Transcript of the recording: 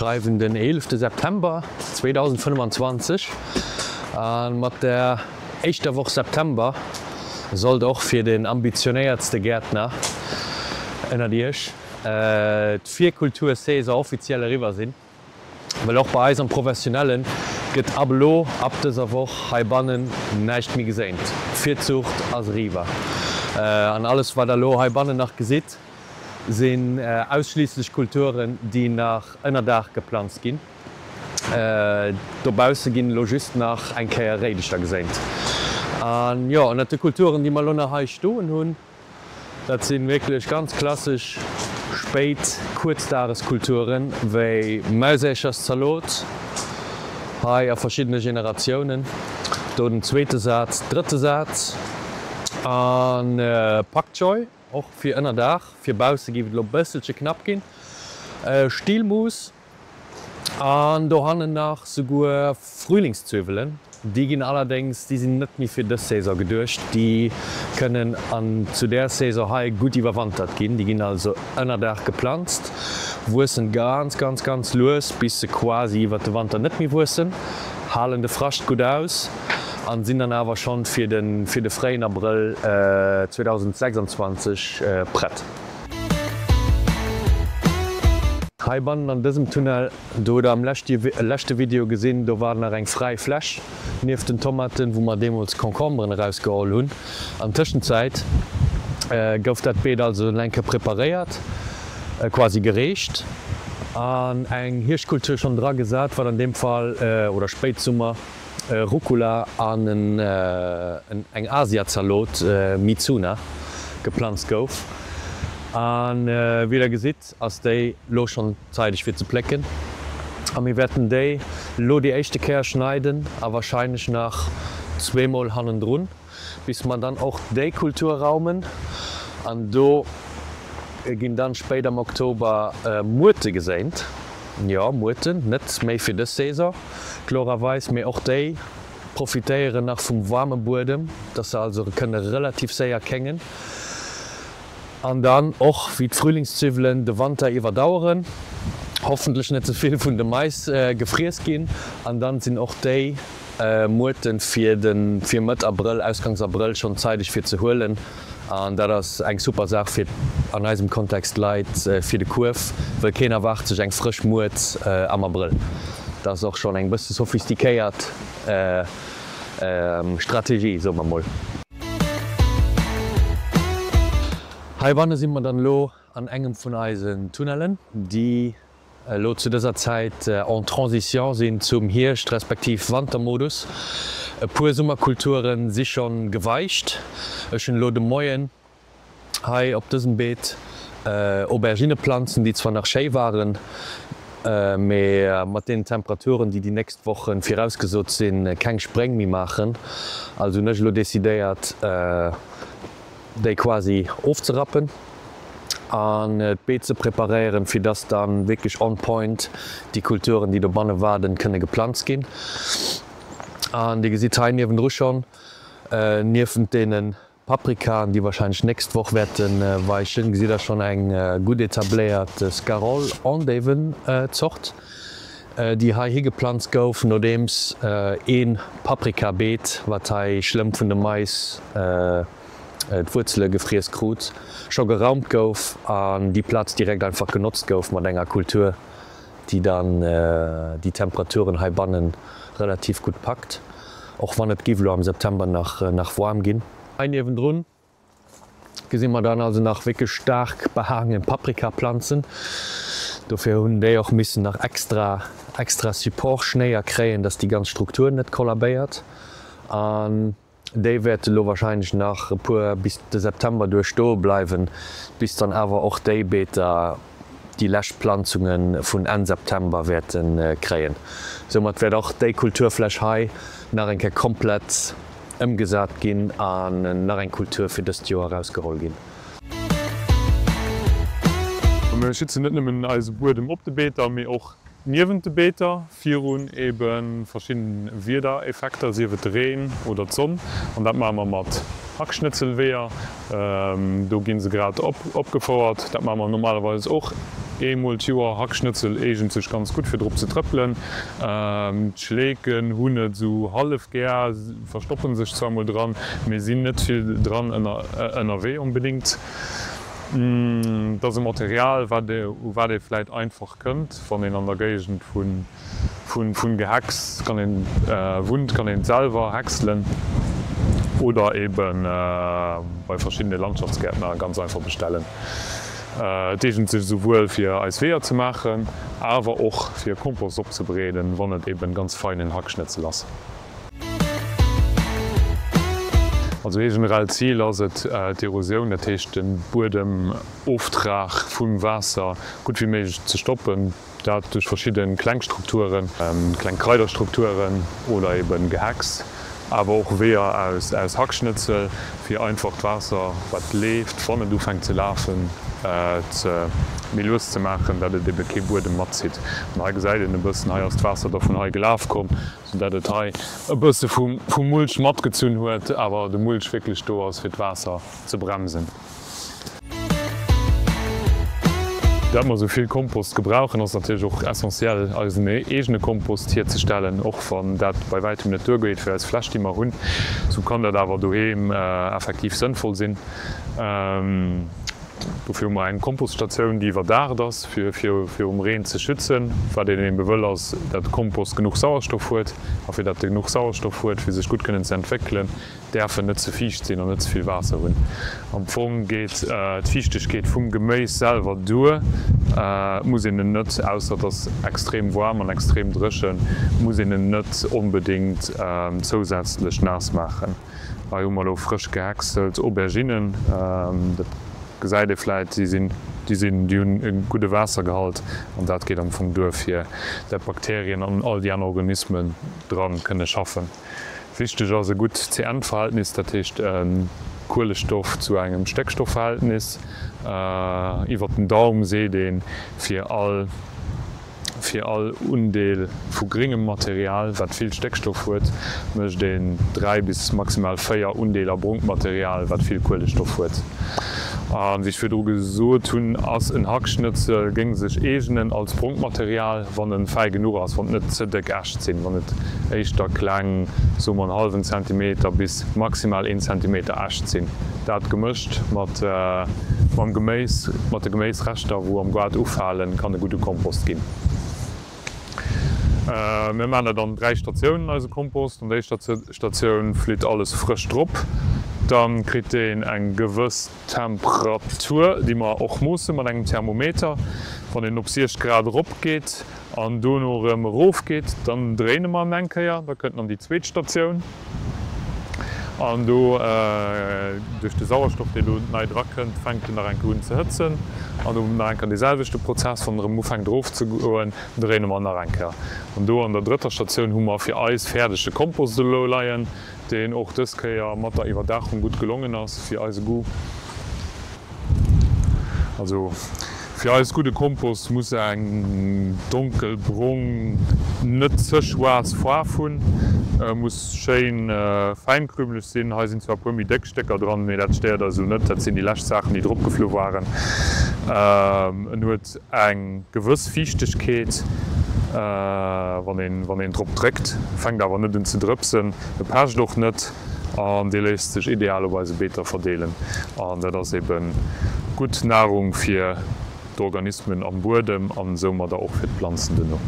Schreiwen den 11 September 2025 a mat der éischter Woch September sollt och fir den ambitionéiertste Gäertner ënnert Iech d'Virkultursaison offiziell eriwwer sinn. Well och bei eis am Professionelle gëtt ab elo, ab dëser Woch heibannen näischt méi geséint. D'Virzuucht ass eriwwer an alles wat der elo heibannen nach gesitt, sinn ausschliisslech Kulturen, déi nach ënner Daach geplanzt ginn. Dobausse ginn elo just nach eng Kéier Réidecher geséint. An jo, ënnert de Kulturen, déi mer elo nach hei stoen hunn, dat si wierklech ganz klassesch spéit Kuerzdageskulturen, wéi Mausercherszalot, hei a verschiddene Generatiounen, do den zweete Saz, drëtte Saz, a Pak Choi. Och fir ënner Daach, fir bausse géif et elo bësselche knapp ginn. Stielmus an dohannen nach souguer Frühlingszwiwwelen. Déi ginn allerdéngs, déi sinn net méi fir dës Saison geduecht, déi kënnen an zu där Saison hei gutt iwwerwantert ginn. Déi ginn also ënner Daach geplanzt, wuessen ganz, ganz, ganz lues, bis se quasi iwwert de Wanter net méi wuessen, halen de Frascht gutt aus. An sinn dann awer schonn fir de fir de fréien Abrëll 2026 prett. Heibannen an dësem Tunnel, do hutt der am leschte Video gesinn, do war nach eng fräi Fläch nieft den Tomaten, wou mer deemools Concomberen erausgeholl hunn. An Tëschenzäit gouf dat Beet also eng Kéier preparéiert, quasi gereecht an eng Hierschtkultur schonn dra gesat, wat an deem Fall, oder Spéitsummer, Rucola an eng Asiazalot, Mizuna, geplanzt gouf. An wéi der gesitt ass déi lo schonn zeideg fir ze plécken. A mir wäerten déi lo déi éischte Kéier schneiden a wahrscheinlech nach zweemol hannendrun. bis mer dann och déi Kultur raumen an do ginn dann spéit am Oktober Muerte geséint. Jo, Muerten, net méi fir dës Saison klorerweis, mee och déi profitéieren nach vum waarme Buedem, dass se also kënne relativ séier kéngen an dann och wéi d'Frühlingszwiwwelen de Wanter iwwerdaueren, hoffentlech net ze vill vun de Mais gefriess ginn an dann sinn och déi Muerten fir de fir Mëtt Abrëll, Ausgangs Abrëll schonn zeideg fir ze huelen an dat ass eng super Saach fir an eisem Kontext Leit fir de Kuerf, wëll keen erwaart sech eng frësch Muert am Abrëll. Dat ass och schonn eng bësse sophistiquéiert Strategie, soe mer mol. Heibanne si mer dann elo an engem vun eisen Tunnellen, déi elo zu dëser Zäit en transition sinn zum Hierscht respektiv Wantermodus. E puer Summerkulture si scho geweicht. Ech hunn elo de Moien hei op dësem Beet Auberginneplanzen, déi zwar nach schéi waren, mee mat deenen Temperaturen, déi déi nächst Woche virausgesot sinn, keng Spréng méi maachen. Also hunn ech elo decidéiert, déi quasi ofzerappen an d'Beet ze preparéieren, fir dass dann wierklech on point déi Kulturen, déi dobanne waarden, kënne geplanzt ginn. An Dir gesitt hei niewendru schonn, niewent deene Paprikaen, déi wahrscheinlech nächst Woch wäerte weichen, gesitt Der schonn eng gutt etabléiert Scarol-Endeven-Zort, déi hei higeplanzt gouf, nodeems ee Paprikabeet, wat hei schlëmm vun de Mais d'Wuerzele gefriess krut, scho geraumt gouf an déi Plaz direkt einfach genotzt gouf mat enger Kultur, déi dann déi Temperaturen heibanne relativ gutt packt, och wann et giff elo am September nach nach waarm ginn. Hei niewendrun gesi mer dann also nach wierklech staark behaange Paprikaplanzen. Dofir hunn déi och missen nach extra extra Support-Schnéier kréien, dass déi ganz Struktur net kollabéiert. An déi wäerte lo wahrscheinlech nach e puer bis de September duerch stoe bleiwen, bis dann awer och déi Beeter déi lescht Planzunge vun Enn September wäerte kréien. Soumat wäert och déi Kulturfläch hei nach eng Kéier komplett ëmgesat ginn an nach eng Kultur fir dëst Joer erausgeholl ginn. Mir schützen net nëmmen eise Buedem op de Beeter, mee och niewent de Beeter virun ebe verschiddene Wiedereffekter, sief et de Reen oder d'Sonn. An dat maache mer mat. Hackschnëtzelweeër. Do gi se grad opgefouert. Dat maache mer normalerweis och eemol d'Joer. Hackschnëtzel eegent sech ganz gutt fir drop ze trëppelen. D'Schleeken hunn et esou hallef gär, verstoppe sech zwar mol dran, mee sinn net vill dran ënnerwee onbedéngt. Et ass e Material, wat u wat ee vläit einfach kënnt, wann een an der Géigend vun. Vun Gehacks kann een wunnt, kann een selwer häckselen oder eben bei verschiddene Landschaftsgäertner ganz einfach bestellen. Et eegent sech esouwuel fir eis Weeër ze maachen, awer och fir Kompost opzebereeden, wann et eben ganz feinen Hackschnëtzel ass. Also ee generellt Zil ass et d'Erosioun, dat heescht de Buedemoftrag vum Waasser gutt wéi méiglech ze stoppen. Dat duerch verschidde kleng Strukturen, kleng Kraiderstrukturen oder eben Gehäcks, awer och Weeër aus Hackschnëtzel, fir einfach d'Waasser, wat leeft, wann et ufänkt ze lafen, ze méi lues ze maachen, dat et ebe kee Buedem matzitt. An hei gesäit een e bëssen, hei ass d'Waasser da vun hei gelaf komm, soudatt et hei e bësse vum Mulch matgezunn huet, awer de Mulch wierklech do ass, fir d'Waasser ze bremsen. Dat mer esou vill Kompost gebrauchen, ass natierlech och essentiell eisen eegene Kompost hierzestellen, och wann dat bei wäitem net duergeet fir eis Fläch déi mer hunn, sou kann dat awer doheem effektiv sënnvoll sinn. Dofir hu mer eng Kompoststatioun déi iwwerdaacht ass fir virum Reen ze schützen. Wat een ebe wëll ass dat de Kompost genuch Sauerstoff huet a fir dat e genuch Sauerstoff huet fir sech gutt kënnen ze entwéckelen, däerfen net ze fiicht sinn an net ze vill Waasser hunn. Am Fong geet d'Fiichtegkeet vum Geméis selwer duer, et muss een en net, ausser et ass extrem waarm an extrem dréchen, muss een en net onbedéngt zousätzlech naass maachen. Hei hu mer elo frësch gehäckselt Auberginnen, dat gesäit ee vläit, déi sinn, déi sinn, déi hunn e gudde Waassergehalt an dat geet am Fong duer fir dat d'Bakterien an all déi aner Organismen dran kënne schaffen. Wichteg ass e gutt C-N-Verhältnis, dat heescht e Kuelestoff zu engem Stéckstoffverhältnis. Iwwer den Daum seet een, fir all fir all Undeel vu gréngem Material, wat vill Stéckstoff huet, mécht een 3 bis maximal 4 Undeeler brongt Material, wat vill Kuelestoff huet. A wéi ech virdru gesot hunn, ass en Hackschnëtzel géing sech eegnen als brongt Material, wann en fäi genuch ass, wann et net ze déck Äscht sinn, wann et éischter kleng, soe mer en hallwen Zentimeter bis maximal een Zentimeter Äscht sinn. Dat gemëscht mat mam Geméis, mat de Geméisreschter wou am Gaart ufalen, kann e gudde Kompost ginn. Mir maachen dat an 3 Statiounen, eise Kompost. An der éischter Statioun flitt alles frësch drop. Dann kritt deen eng gewëss Temperatur, déi mer och moosse mat engem Thermometer. Wann en op 60 Grad erop geet an dono erëm erof geet, dann dréine mer en eng Kéier. Da kënnt en an déi zweet Statioun an do, duerch de Sauerstoff, deen do nei drakënnt, fänkt en nach eng Kéier un ze hëtzen. An do nach eng Kéier dee selwechte Prozess, wann en erëm ufänkt erofzegoen, dréine mer nach eng Kéier. An do an der drëtter Statioun hu mer fir eis fäerdege Kompost elo leien, deen och dës Kéier mat der Iwwerdaachung gutt gelongen ass fir eise Goût. Also fir eis gudde Kompost muss eng donkelbrong, net ze schwaarz Faarf hunn, muss schéin fäinkrümeleg sinn. Hei sinn zwar e puer méi déck Stécker dran, mee dat stéiert eis elo net, dat sinn déi lescht Saachen déi drop geflu waren. En huet eng gewëss Fiichtegkeet, wann een wann een drop dréckt, fänkt awer net un ze drëpsen, e pecht och net an dee léisst sech ideal op eise Beeter verdeelen an dat ass eben gutt Nahrung fir d'Organismen am Buedem an soumadder och fir d'Planzen duerno.